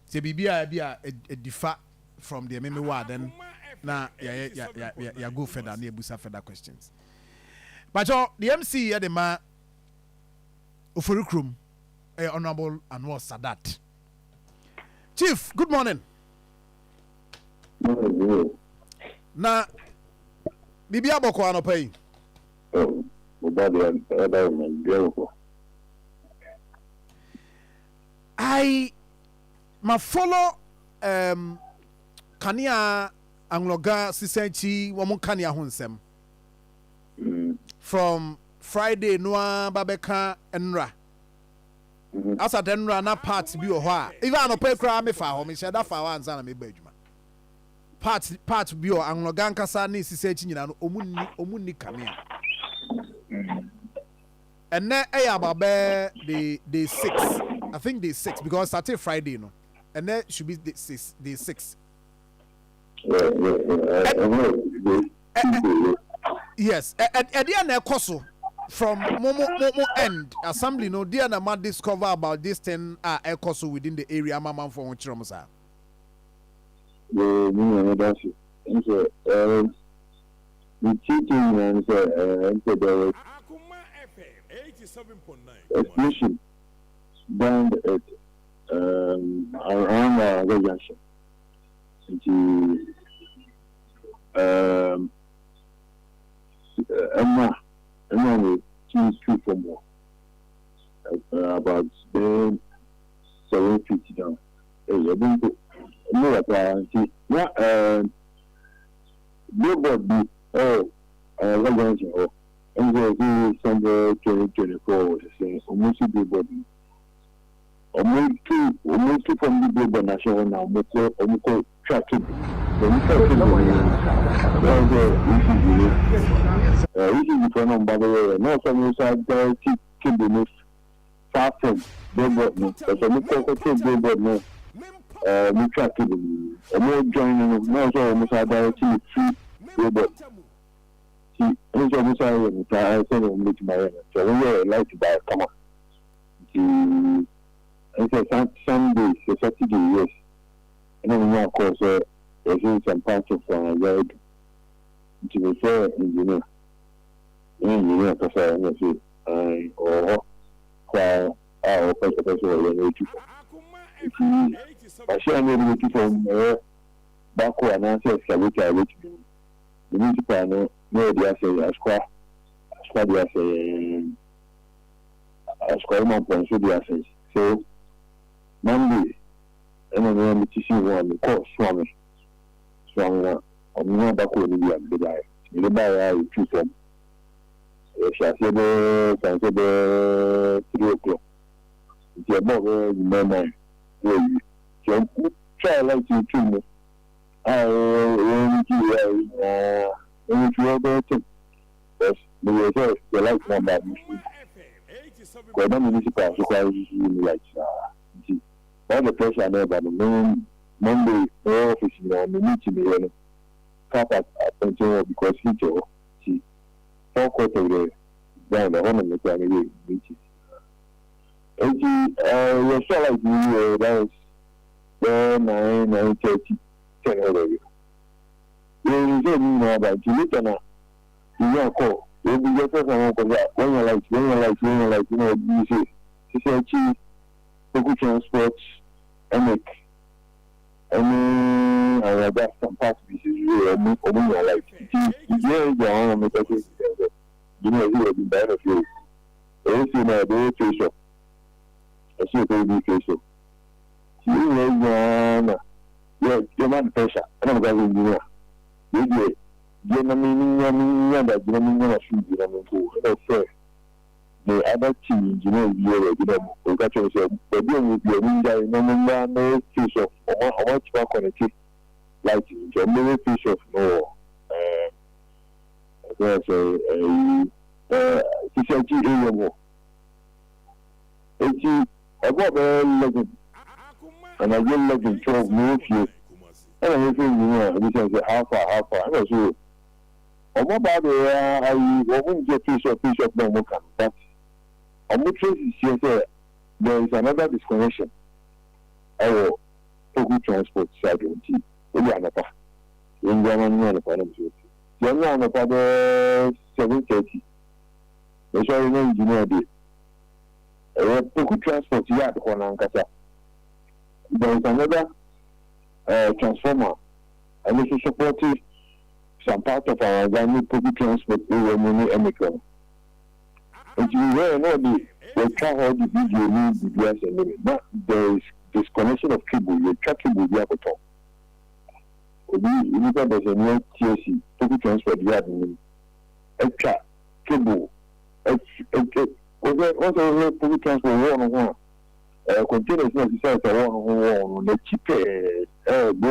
Sɛ biribi a bi a ɛdifa from deɛ meme wɔ a, then na yɛ yɛ yɛ yɛ go further na yɛbusa further questions. Pakyɛ, the MC yɛ de ma Ofori Kurom ɛyɛ Honourable Anwar Sadat. Chief, good morning. Morning. Na biribi abɔkɔ anɔpa yi? Oh, mo ba deɛ, ɛda wo ma bia wɔ. I ma follow kanea Anloga Sisankyi wɔn kanea ho nsɛm from Friday no a ba bɛka nnra asata nnra na part bi wɔ hɔ a, even anɔpa yi koraa mefa hɔ, mehyɛ da fa hɔ ansa na meba adwuma. Part bi wɔ Anloga nkasa ne Sisankyi nyinaa no, ɔmu nni kanea. Ɛnɛ ɛyɛ about bɛɛ day 6, I think day 6, because started Friday no, ɛnɛ should be day 6, day 6. Yeah. Yes, ɛdeɛ na ɛkɔ so from mo end assembly no deɛ na ma discover about this thing a ɛkɔ so within the area ama amanfoɔ ho kyerɛ mo saa? Yeah, me na meda ase. Nso, me tietie nyinaa ne sɛ, nso there was explosion down at around our junction. Nti, ɛma me tumi tu fam hɔ about bɛyɛ 7 feet down. Ɛyɛ ɛbi mpo ɛmu wɔ paa, nti na billboard bi ɛwɔ Anloga junction hɔ. Ɛmu sɛ ɛsi somewhere 2024 sɛ ɔmo si billboard yi, ɔmo tu fam de billboard na ahyɛ hɔ na ɔmo kɔ twa cable. Ɔmo twa cable no, wɔn sɛ ECG no, ECG fo na ɔmo ba bɛyɛ yɛ na ɔsɛ ɔmo nsa direct cable no far from billboard no, ɛsɛ ɔmo kɔ kɔtɔ billboard no, ɔmo twa cable no, ɔmo join no na ɔsɛ ɔmo sa direct no free billboard. Ti ɛno sɛ ɔmo sa yɛ no saa sɛdeɛ ɔmo bɛtumi ayɛ no, nti ɔmo yɛ light ba kama. Nti ɛsɛ Sunday sɛ Saturday, yes, ɛna mo nya akɔɔ sɛ yɛsɛ some parts of Anloga adu. Nti mefrɛ engineer ne engineer kasa, ɛna sɛ ɔwɔ hɔ koraa a ɔpɛ sɛ ɔyɛ no etu fam. Nti machine a na yɛde bɛtu fam ɛyɛ baako anaasɛ excavator a ɛbɛtumi no, municipal no na yɛde asɛ yɛ asokwa de asɛ yɛn asokwa ma mpɔnso de asɛ. So Monday ɛna ne me ti si ho a mekɔ Suame na ɔmo nya baako no bi a mede baeɛ a yɛtu fam. Yɛhyɛ aseɛ bɛɛ san sɛ bɛɛ 3 o'clock, nti ɛbɔɔ bɛyɛ nyuma 9 na awie. Nti ɔmo twa light yi tu mu a wɔn ti yɛ a nyinaa ɛno nti wɔbɛyɛ 10, because meyɛ sɛ the light na ba mi so kɔɔda municipal so koraa susu mu light saa. Nti all the pressure na ɛba no, me Monday mɛwɔ office nyinaa, me meeting meyɛ no car park abɔnten hɔ because heat wɔ hɔ. Nti forecourt of the ground ɛhɔ na mekora meyɛ meeting. Nti yɛsɔ light yi yɛ, that was bɛyɛ 9, 9:30, 10 hɔ baabi. Yɛn sɛ ne nyinaa ba, nti later na yɛnya kɔ ebi yɛ fɛ fɛn kɔ sɛ wɔnya light, wɔnya light, wɔnya light, na ebi sɛ sisi akyi Poku Transport ɛnɛk ɛne Anloga some part bi sisi yɛ ɔmo nya light. Nti engineer yi gyina hɔ na meka kyerɛ sɛ engineer yi yɛ bi mbae na fie ɛyɛ fie na ɛbɛyɛ face off, ɛsɛ ɛbɛyɛ bi face off. Nti yɛn nyinaa gyina na yɛ yɛma no pressure, ɛna meka sɛ engineer yɛ deɛ deɛ na me nya da gyina me nya na so gyina me nko, ɛna ɔfrɛ the other team engineer bi yɛ baabi na ɔka kyerɛ sɛ baabi a ɔmo bi ɔmo ngyae na ɔmo mmra na face off. Ɔmo atumi aconnect light, nti ɔmo bɛyɛ face off no wɔ ɛsɛ sɛ ɛyi sisi akyi area mu hɔ. Eti ɛbɔ bɛyɛ 11 anadwo, 11, 12, na ɛwɔ fie, ɛna mefɛ engineer ebi sɛ how far, how far? Ɛna so ɔmo ba abɛyɛ ayi wɔn ngye face off na ɔmo ka no, but ɔmo trace sie sɛ there is another disconnection ɛwɔ. Poku Transport side hɔ, nti wode anɔpa yɛngya ma no nyɛ anɔpa. Na mesɛ okay. Nti ɛnyɛ anɔpa bɛɛ 7:30 mesɔre na engineer de ɛyɛ Poku Transport yard hɔ nankasa, there is another transformer, ɛno nso support some part of our ne Poku Transport area mu ne ɛmɛtwa no. Nti mehwɛɛ na ɔde wɔtwa hɔ de video ne biribi asɛnde me na there is disconnection of cable. Yɛtwa cable bi akɔtɔ obi nipa bɛsɛ atie si Poku Transport yard no mu, atwa cable. Wɔsɛ wɔsɛ wɔhwɛ Poku Transport wall no ho a, containers na sisa sɛ wall no ho, wall no n'akyi pɛɛ, bo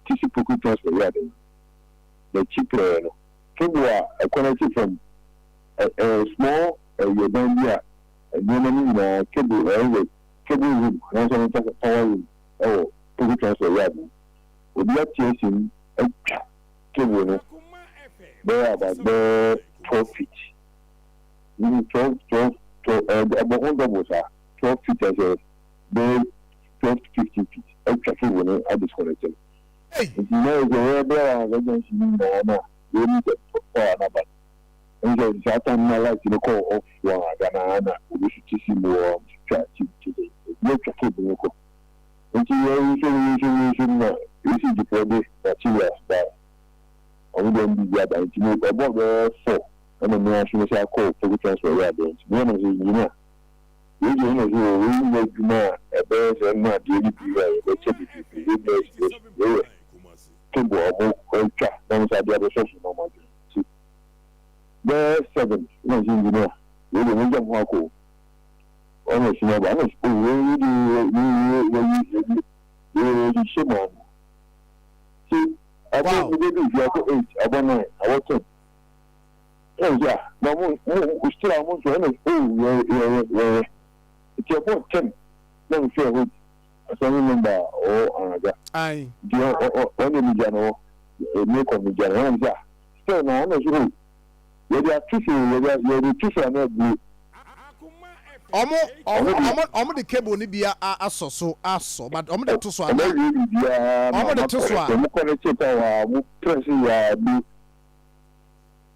tisi Poku Transport yard no n'akyi pɛɛ no, cable a ɛconnect from small ɛyɛ dan bi a nneɛma no nyinaa, cable ɛyɛ cable room anaasɛ wɔn nsa power room ɛwɔ Poku Transport yard no, obi ate asi mu atwa cable no bɛyɛ about bɛyɛ 12 feet, 12 12 12, ɛbɔ ho double saa, 12 feet, ɛsɛ bɛyɛ 12 to 15 feet, atwa cable no adisconnect no. Nti na yɛ sɛ wɔyɛ bɛyɛ wɔ emergency no nyinaa na wɔn sɛ power naba nso saa time na light no kɔɔ off wɔ Ghana na obi nso ti si mu wɔ twa ti ti ti obi atwa cable no kɔ. Nti yɛ nso nso nso na ECG foɔ de materials ba, ɔmo de ndc aba. Nti mo ɛbɔ bɛyɛ 4 ɛna mo aso no sɛ akɔ Poku Transport yɛ adeɛ. Nti mo yɛ no sɛ engineer wei deɛ, ɛna sɛ wei nyɛ adwuma a ɛbɛyɛ sɛ ɛma adeɛ no bi a yɛbɛkyɛ bebree. Wei nyɛ wei yɛ cable a ɔmo atwa na ɔmo sɛ adeɛ abɛsɔ so na ɔmo adwene. Nti bɛyɛ 7 na sɛ engineer wei deɛ, mo gya mo akɔ ɔmo esi na ɔba ɛna sɛ wei de wei wei wei wei wei hyɛ mu ano ti abɔ mi bɛ bi fi akɔ 8, abɔ 9, abɔ 10, ɛna sɛ na mo mo still a mo nso ɛna o yɛ yɛ yɛ yɛ. Nti ɛbɔ 10 na mo fɛ hɔ assembly member a ɔwɔ Anaga. Nti ɔ ɔ ɔne mi gya no hɔ, emi kɔ mi gya no ɛna sɛ still na ɔna so o yɛde ato so, yɛde to so ana abue. Ɔmo de cable ni bi asɔ so asɔ, but ɔmo de to so ana? Ɔmo awie biribiara. Ɔmo de to so a. Ɔmo connect power a ɔmo press yɛ abu.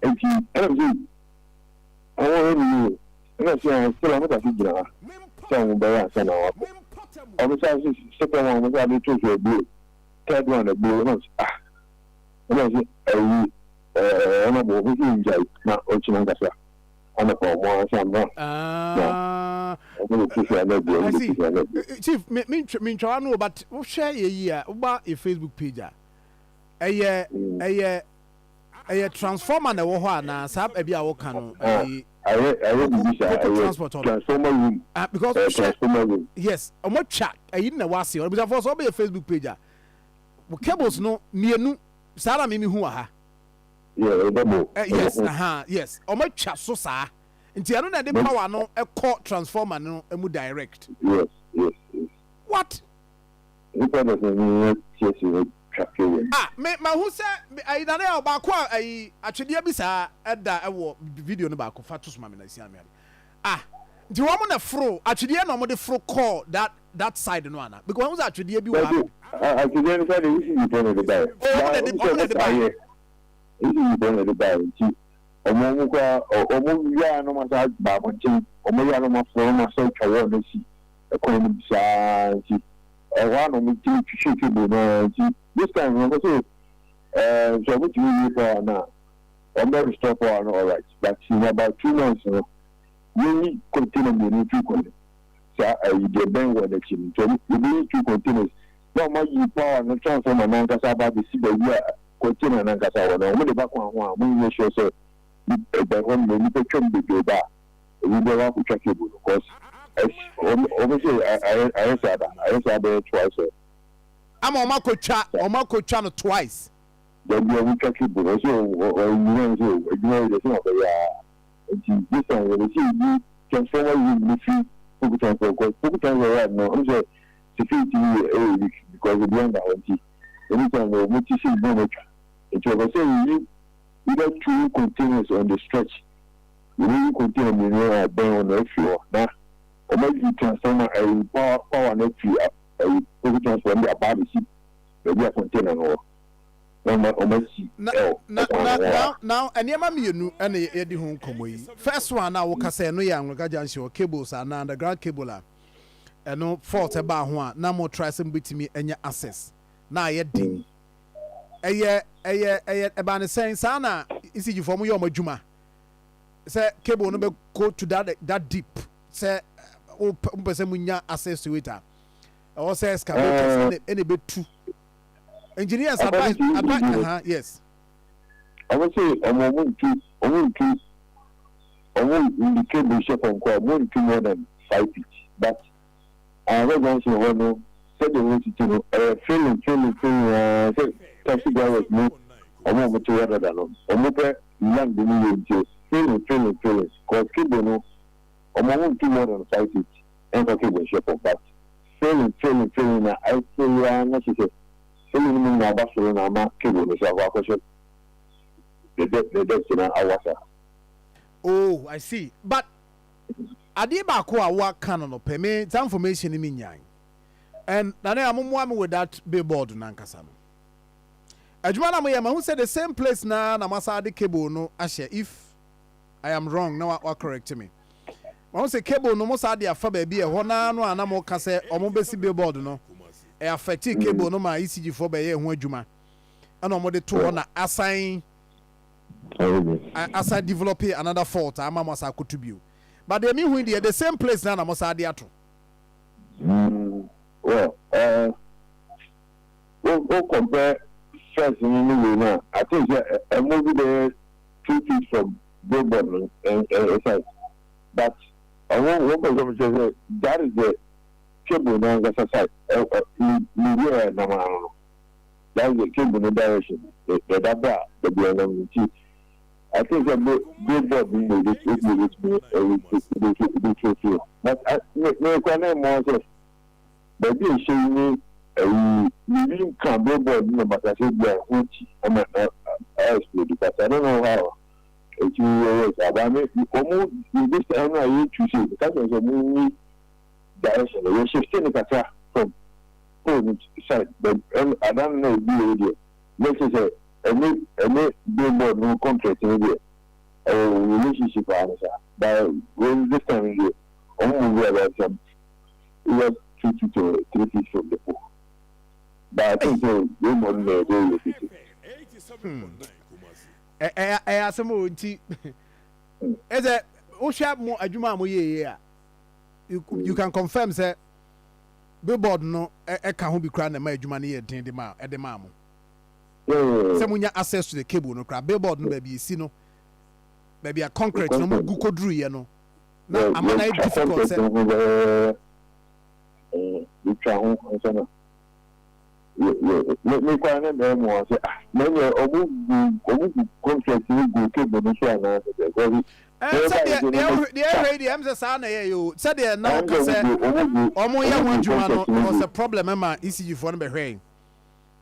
Nti ɛna sɛ ɔmo yɛ ne yie, ɛna sɛ still ɔmo da so gyina ha sɛ ɔmo bɛyɛ ansa na wakɔ. Ɔmo sɛ ase second one, ɔmo sɛ ade to so abue, third one abue. Ɛna sɛ ah, ɛna sɛ ɛyi ɛna bɔ ɔmo sɛ ngyae na ɔkyina nkasa anapa ɔmo ansa na ɔmo de to so ana abue, ɔmo de to so ana abue. Chief, me me ntwa no, but wohwɛ yɛ yi a, woba yɛ Facebook page a, ɛyɛ transformer na ɛwɔ hɔ anaa saa ɛbi a wɔka no? Ɛyɛ ɛyɛ bibi sa ɛyɛ transformer room. Ah, because wohwɛ transformer room. Yes, ɔmo atwa ɛyi na ɛwɔ ase. Ɔbisafo sɛ ɔbɛyɛ Facebook page a, cables no mmienu saa na mimi hu wɔ ha. Yeah, ɛbɛ bɔ. Yes, aha, yes, ɔmo atwa so saa, nti ɛno na ɛde power no ɛkɔ transformer no mu direct. Yes. What? Nipa dɛ sɛ ne yɛ tie si yɛ twa cable. Ah, me ma hu sɛ ayi nane a baako a ayi atwedeɛ bi saa ɛda ɛwɔ video no baako fa to so ma me na esi ame. Ah, nti wɔn na foro atwedeɛ na wɔn de foro kɔɔ that side no ana? Because wɔn sɛ atwedeɛ bi wɔ ha. Atwedeɛ no sɛ de ECG fo na de ba yɛ. O, wɔn na de ba yɛ. ECG fo na de ba yɛ, nti ɔmo kora ɔmo wia no ma sa ba abɔnten, ɔmo wia no ma foro ma sɛ atwa wɔn n'asi ɛkwan no bi saa. Nti ɛhɔ a na ɔmo tumi twitwi cable no. Nti this time wɔn sɛ sɛ ɔmo tumi wie power na ɔmo bɛ restore power no, alright, but in about 2 months no, yɛnyi container mmienu fi kwan saa ɛyi deɛ bɛn wɔ n'akyi no. Nti ɔmo yɛbɛyi two containers na ɔmo ayi power no transformer n'ankasa aba abɛsi baabi a container n'ankasa wɔ no. Ɔmo de ba kwan ho a, ɔmo nyɛ sure sɛ ɛbɛn hɔ nom nipa twam bebree ba a, ebi bɛ wakɔ twa cable no, cause ɔmo sɛ ayɛ saa da, ayɛ saa bɛyɛ twice. Ama ɔmo akɔtwa no twice. Dabi, ɔmo twa cable no, ɔsɛ ɔnyina sɛ adwuma yi de sɛ ɔbɛyɛ a. Nti this time yɛbɛ sɛ eyi transformer room no fi Poku Transport, cause Poku Transport yard no, ɔmo sɛ security yi yɛ ɛyɛ weak because ebi ɔnda hɔ. Nti anytime ɔmo ti sɛ ebi ɔmo atwa, nti ɔbɛ sɛ eyi either two containers on the stretch, yɛbɛyi container mmienu a bɛn hɔ na afiri hɔ na ɔmo ayi transformer ɛyi power no afiri. ɛyi Poku Transport de aba abɛsi baabi a container no wɔ na ɔma ɔma si Na ɛwɔ na ɛkwan na no ho now a. Now nneɛma mmienu ɛna yɛdi ho nkɔmmɔ yi. First one na woka sɛ ɛno yɛ Anglican Junction wɔ cables anaa underground cable a ɛno fault ɛbaa ho a na mo try sɛ mobɛtumi anya access na ayɛ den. Ɛyɛ ɛbaa ne sɛn saa na ECG foɔ mo yɛ ɔmo adwuma sɛ cable no bɛ go to that deep sɛ wopɛ sɛ munya access to it a, ɛwɔ sɛ excavators ɛna ɛbɛtu engineers According advice to ECG advice no, ɔmo sɛ ɔmo ntu ɔmo ndi cable hyɛ fam kɔ, ɔmo ntu more than 5 feet, but Anglican Junction hɔ no, sɛdeɛ wɔn titi no, ɛyɛ filling aa sɛ taxi drivers no, ɔmo a ɔmo te hɔ dada no, ɔmo pɛ land no yɛ, nti filling cause cable no, ɔmo ntu more than 5 feet ɛnfa cable nhyɛ fam, but filling na ɛfill aa na kyerɛ sɛ filling no mu na aba soro na ama cable no so akɔ akɔhyɛ the depth na awa saa. Oh, I see. But adeɛ baako a waka no pɛ me saa information ni mi nyan and nana amomoa me with that billboard nankasa no adwuma na moyɛ, mahu sɛ the same place na masa de cable no ahyɛ. If I am wrong na wa correct me. Mahu sɛ cable no mo saa de afa baabi ɛhɔ naa no a na mo ka sɛ ɔmo bɛsi billboard no, ɛ affect cable no ma ECG foɔ bɛyɛ ɛho adwuma ɛna ɔmo de to hɔ na asan develop another fault ama mo asa akoto bio. But deɛ mehu deɛ, the same place na mo saa de ato. Well, o compare first no ne wei no a, I think sɛ ɛmo bi bɛyɛ 2 feet from billboard no ɛ side, but ɔmo wɔn pɛ sɛ ɔmo kyerɛ sɛ that is the cable no ankasa side ɛ ɛ ne ne wi a ɛnam ano no, that is the cable no direction the da ba a baabi a ɛnam no. Nti I think sɛ billboard no na ebi ebi ebitumi ɛbi ebi ebi ebi, but me me kura na ɛmo sɛ baabi a ɛhyɛ yi ne ɛyi biribi nka billboard no na bakasa bi a ɛho akyi ama na ɛ explode, but I don't know how eti yɛ saa. Ba me ɔmo this time no a yɛtu sɛ kasa sɛ ɔmo nyi direction no, yɛ shift ne kakra from pole no side, but ɛn adan na ebi yɛ deɛ let's say sɛ ɛne billboard no contract no deɛ, ɛwɔ relationship a no saa, but when this time deɛ, ɔmo move about some either 2 feet or 3 feet from the pole, but I think say billboard no na ɛde relocate. Ɛyɛ asɛm o. Nti ɛsɛ wohwɛ mo adwuma a moyɛ yie a, you can confirm sɛ billboard no ɛka ho bi koraa na ɛma adwuma no yɛ den de ma ɛde maa mo sɛ monya access to the cable no koraa. Billboard no baabi esi no, baabi a concrete no mo gu koduru yɛ no na ama na yɛ difficult sɛ yɛtwa ho nsa na me kora ne bɛrɛ mu sɛ, ah, na nyɛ ɔmo gu concrete no gu cable no so anaa sɛ sɛ Sɛdeɛ deɛ ɛhwɛ yi deɛ, ɛm sɛ saa na ɛyɛ yi o. Sɛdeɛ na ɔka sɛ ɔmo yɛ ho adwuma no, there was a problem ɛma ECG foɔ no bɛhwɛ yi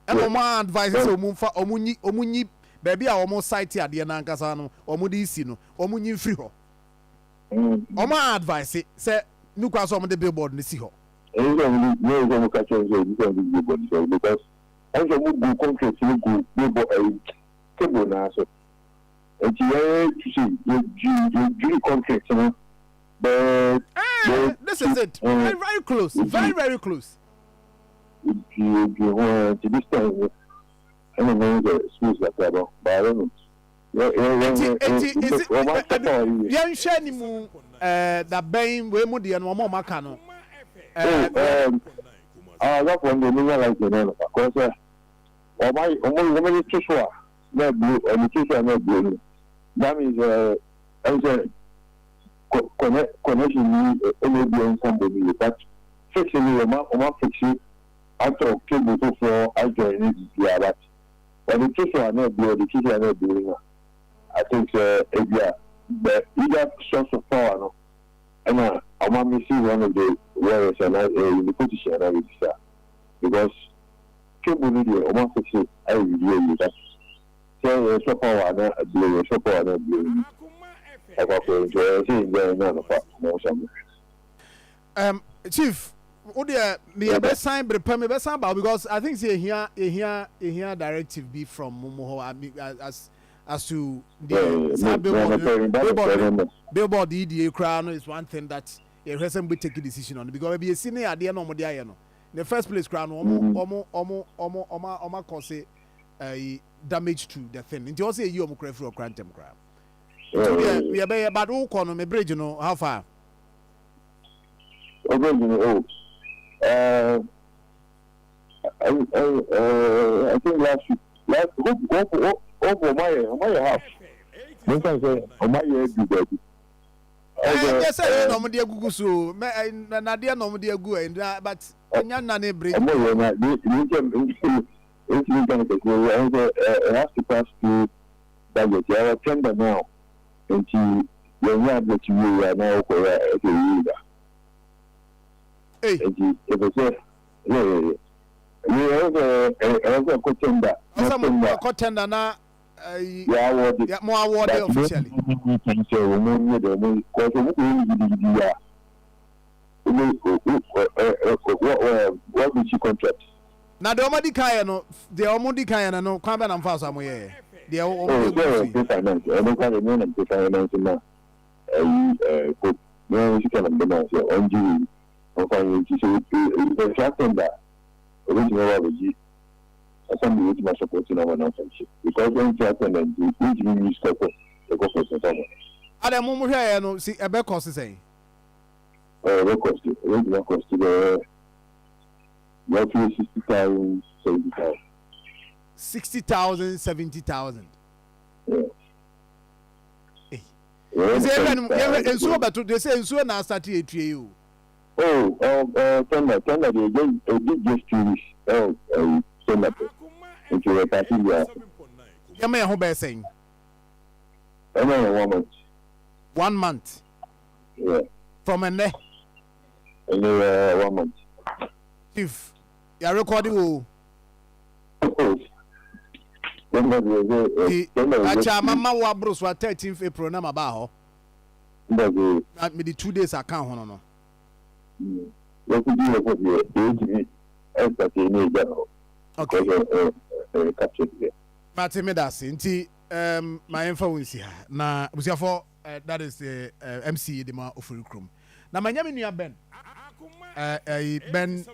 ɛna ɔmo advice sɛ ɔmo nfa ɔmo nyi baabi a ɔmo site adeɛ n'ankasa no ɔmo de si no, ɔmo nyi nfiri hɔ. Ɔmo advice sɛ nukura sɛ ɔmo de billboard no si hɔ. Ɛyi sɛ ɔmo de ne sɛ ɔmo ka kyerɛ sɛ ebi sɛ ɔmo de billboard sɛ because ɛn sɛ ɔmo gu concrete no gu billboard ɛyi cable naa so, nti yɛn tu sɛ yɛdwiri concrete no bɛɛ. This is it, very very close, very very close. Yɛdwiri ho, nti this time no ɛna mo sɛ space kakra bɔ, but I don't know. Eti esi yɛnhwɛ ni mu dabɛn wei mu deɛ no, ɔmo aka no. Asafo no deɛ, menya light no no kɔ sɛ ɔmo de to so a na eburo, ɔmo to so a na eburo no, that means ɛn sɛ connection ni ɛna ebi nsa mbɔ mi yɛ, but fix ni ɔmo afix atɔ cable foforɔ ajoin ne bibiara, but ɔde to so a na eburo, ɔde to so a na eburo no, I think sɛ ebi a the either source of power no ɛna ɔmo amisi one of the wires ana ɛɛ the position ana bi sa, because cable no deɛ, ɔmo afix ayɛ bibi awie, but sɛ yɛsɔ power na eburo, yɛsɔ power na eburo akɔ akɔ, nti ɛyɛ sɛ yɛn gyina na anɔpa ɔmo nsa mo. Chief. Wo deɛ, yɛbɛsan bere pɛ mebɛsan ba, because I think sɛ yɛhia directive bi from mo mo hɔ, I mean, as to deɛ saa billboard yi die koraa no is one thing that yɛhwɛ sɛ mo bɛ take decision on, because baabi esi ne adeɛ na ɔmo de ayɛ no in the first place koraa no, ɔmo akɔ ɛyi damage to the thing, nti ɔsɛ eyi ɔmo kora firi ɔkora ntɛm koraa. Nti deɛ yɛbɛyɛ, but wokɔ no, me bridge no, how far? O bridge no, oh, I think last week, last hope hope hope ɔmo ayɛ half mo nsa sɛ ɔmo ayɛ adu baabi. Ɛnyɛ sɛ ɛyɛ na ɔmo de agugu so o, mɛ ɛ nadeɛ na ɔmo de agu ɛ na, but ɛnya nna ne bridge. Ɔmo yɛ na de de nkyɛn ntumi nka no kɛseɛ yi, ɛho sɛ ɛ it has to pass through budget. Yɛwɔ tender now, nti yɛn nyɛ advert wie a na ɔkɔ yɛ a ɛsɛ yie da. Hey. Nti yɛpɛ sɛ yɛ yɛ ɛwɔ sɛ ɛwɔ sɛ ɛkɔ tender na ɔsɛ mo tender ɛkɔ tender na ɛyi yɛ award. Yɛ mo award officially. Sɛ wɔn nyɛ dɛ wɔn kɔ sɛ wɔn kɔ yɛ gidigidi a, wɔn ɛ ɛ wɔ breach contract. Na deɛ ɔmo di kan yɛ no, deɛ ɔmo di kan yɛ no, kwan bɛ na nfa so a mo yɛ deɛ ɔmo Oh, de sɛ gu so ɔyɛ yi. Pre finance, ɛno kwan de mi na pre finance na ɛyi ko mi na sika na mbɛ na sɛ ɔngye yi ɔfa yɛ, nti sɛ ɛfɛ tender, obetumi ɔba abɛgye assembly, obetumi asupport na ɔma n'afa nkyɛn, because ɛnfɛ tender nti ntumi nyi sika kɔ ɛkɔ fɛ sɛ fama. Adɛ mo hwɛ yɛ no si ɛbɛ kɔ sisɛn? Ɛbɛ cost, ebetumi acost bɛyɛ roughly 60,000, 70,000. 60,000, 70,000. Yeah. Sɛ yɛhwɛ no, yɛhwɛ nsuo bɛto de sɛ nsuo na asate etua yi o. Oh, tender de just just 2 weeks. Oh, tender pɛ. Nti wɔ pass bia. Yɛma yɛn ho bɛyɛ sɛn? Ɛna yɛ one month. One month? Yeah. From ɛnɛ? Ɛnɛ yɛ one month. Chief, yà record wo. Oh. Tender de yɛ Ti tender de. Akyɛ mama wo aboro so a, 13th April na ma ba hɔ. Tender de. Na me de 2 days aka ho no. Wɔsi di yɛ fɔ deɛ yɛntumi ɛnsate ne egya no. Okay. Because capture deɛ. Mate, me da ase. Nti ma yɛmfa wo nsi ha na abusuafo, that is the MC de ma Ofori Kurom na manya me nua Ben. Ben.